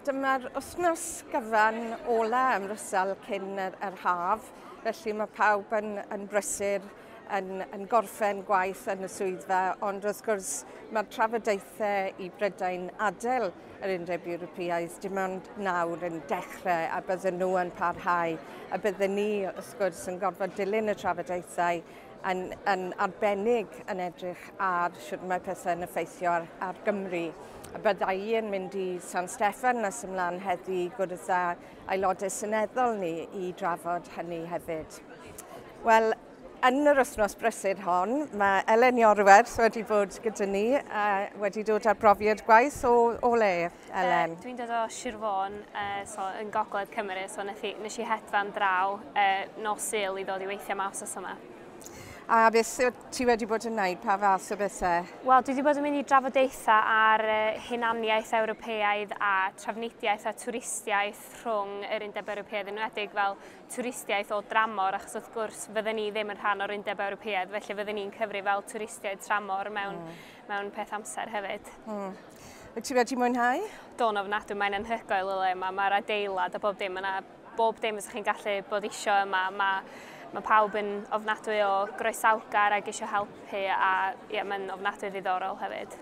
Dyma'r wythnos gyfan ola ym Mrwsel cyn yr, yr haf, felly mae pawb yn, yn brysur yn, yn gorffen gwaith yn y swyddfa, ond wrth gwrs mae'r trafodaethau i Brydain adael yr Undeb Ewropeaidd dim ond nawr yn dechrau a bydden nhw yn parhau a bydden ni wrth gwrs yn gorfod dilyn y trafodaethau yn, yn arbennig yn edrych ar sut mae pethau yn effeithio ar, ar Gymru. A bydda i yn mynd i San Steffan nes ymlaen heddi i gwrdd â aelodau seneddol ni i drafod hynny hefyd. Wel, yn yr wythnos brysur hon, mae Elen Iorwerth wedi bod gyda ni a wedi dod ar brofiad gwaith o, o le, Elen? Dwi'n dod o Sir Fôn, so yn Gogledd Cymru, so nes i, nes i hedfan draw nos Sul i ddod i weithio mas os yma. A beth ti wedi bod yn wneud? Pa fath o bethau? Wel, dwi wedi bod yn mynd i drafodaethau ar hunaniaeth Ewropeaidd a trafnidiaeth a twristiaeth rhwng yr Undeb Ewropeaidd, enwedig fel twristiaeth o dramor, achos wrth gwrs fydden ni ddim yn rhan o'r Undeb Ewropeaidd, felly fydden ni'n cyfri fel twristiaid tramor mewn, mewn peth amser hefyd. Wyt ti wedi mwynhau? Do'n ofnadwy, mae'n anhygoel y le yma, mae'r adeilad a bob dim yna, bob dim fysa chi'n gallu bod isio yma, mae mae pawb yn ofnadwy o groesawgar ac eisiau helpu a ie, mae'n ofnadwy ddiddorol hefyd.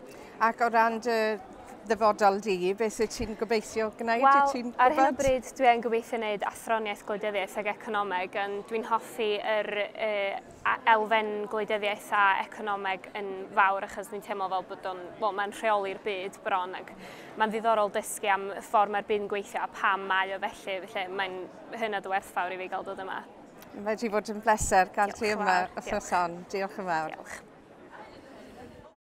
Ac o ran dy ddyfodol di, beth wyt ti'n gobeithio gwneud? Wel, ti'n ar hyn o bryd dwi yn gobeithio gwneud athroniaeth gwleidyddiaeth ac economeg, ond dwi'n hoffi yr elfen gwleidyddiaeth a economeg yn fawr achos dwi'n teimlo fel bod o'n, well, mae'n rheoli'r byd bron ac mae'n ddiddorol dysgu am y ffordd mae'r byd yn gweithio a pam mae o felly, felly mae'n hynod o werthfawr i fi gael dod yma. Mae wedi bod yn bleser cael ti Diolch yn yma fawr. wythnos hon. Diolch yn fawr. Diolch.